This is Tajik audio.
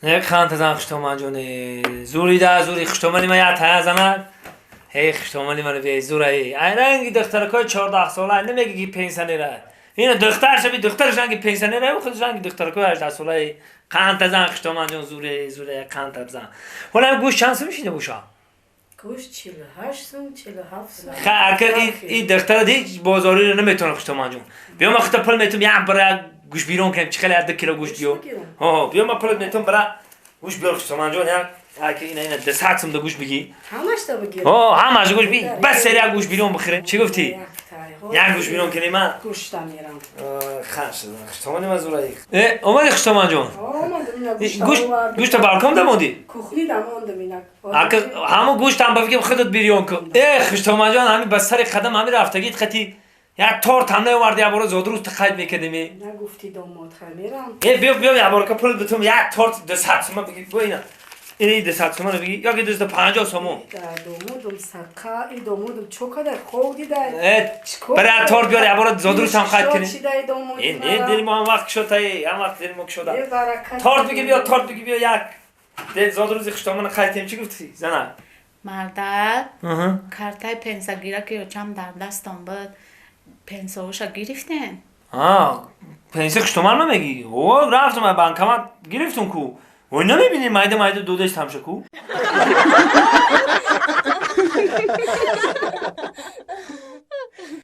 Не қанта зан хуштоман ҷоне. Зури да зури хуштомани ма я тая занак. Эй хуштомани мана бе зура. Ай ранги духтаракои 14 сола намеги ки пенсионера. Ина духтар шаби духтараш ранги пенсионера, худаш ранги духтаракои 18 сола. Қанта зан хуштоман ҷон зуре зуре қанта зан. Ҳола гӯш чанд сум шида боша? Гӯш 48 сум, 47 сум. Ха ака и духтара ди бозориро наметавонад хуштоман ҷон. Биё ма худта пул метум як бара гӯш бирон кунем, чӣ хеле 2 кило гӯш диё. Ҳо, биё ма пул метум бара гӯш биёр хуштоман ҷон як ака ина ина 200 сум да гӯш бигӣ. Ҳамаш да бигир. Ҳо, ҳамаш гӯш би. Бас сер як гӯш бирон бихӯрем. Чӣ гуфтӣ? Як гӯш бирон кунем ма? Гӯшта мерам. Хаш, хуштомани ма зураи. Э, омадӣ хуштоман ҷон? Омадам, ина гӯшта Гӯш овардам. Гӯшта балкон да мондӣ? Кухни да мондам ина. Ака ҳамон гӯштам ба фикрам худат бирён кун. Э, хуштоман ҷон, ҳамин ба сари қадам ҳамин рафтагит қати як торт ҳам наоварди, як бора зодрӯз қайд мекардем. Нагуфтӣ домод, хай мерам. Э, биё биё як бора ка пул битум як торт 200 сума бигӣ. Бо ина. Ина 200 сумана бигӣ ё ки 250 сомон. Да домодум сақа, и домодум чо кадай хов дидай. Э, бара торт биёр, як бора зодрӯз ҳам қайд кунем. Чидай домод. Э, не, дили мо ҳам вақт кушода, ҳам вақт дили мо кушода. Э, баракат. Торт бигӣ биё, торт бигӣ биё як. Зодрӯзи хуштомана қайд кунем, чӣ гуфтӣ, зана? Мардак, картаи пенсагира ки очам дар дастон буд, пенсаоша гирифтен? А, пенсия хуштоман намегӣ? О, рафтам аз банкомат гирифтум ку. Ой, намебинӣ майда майда додаст ҳамша ку?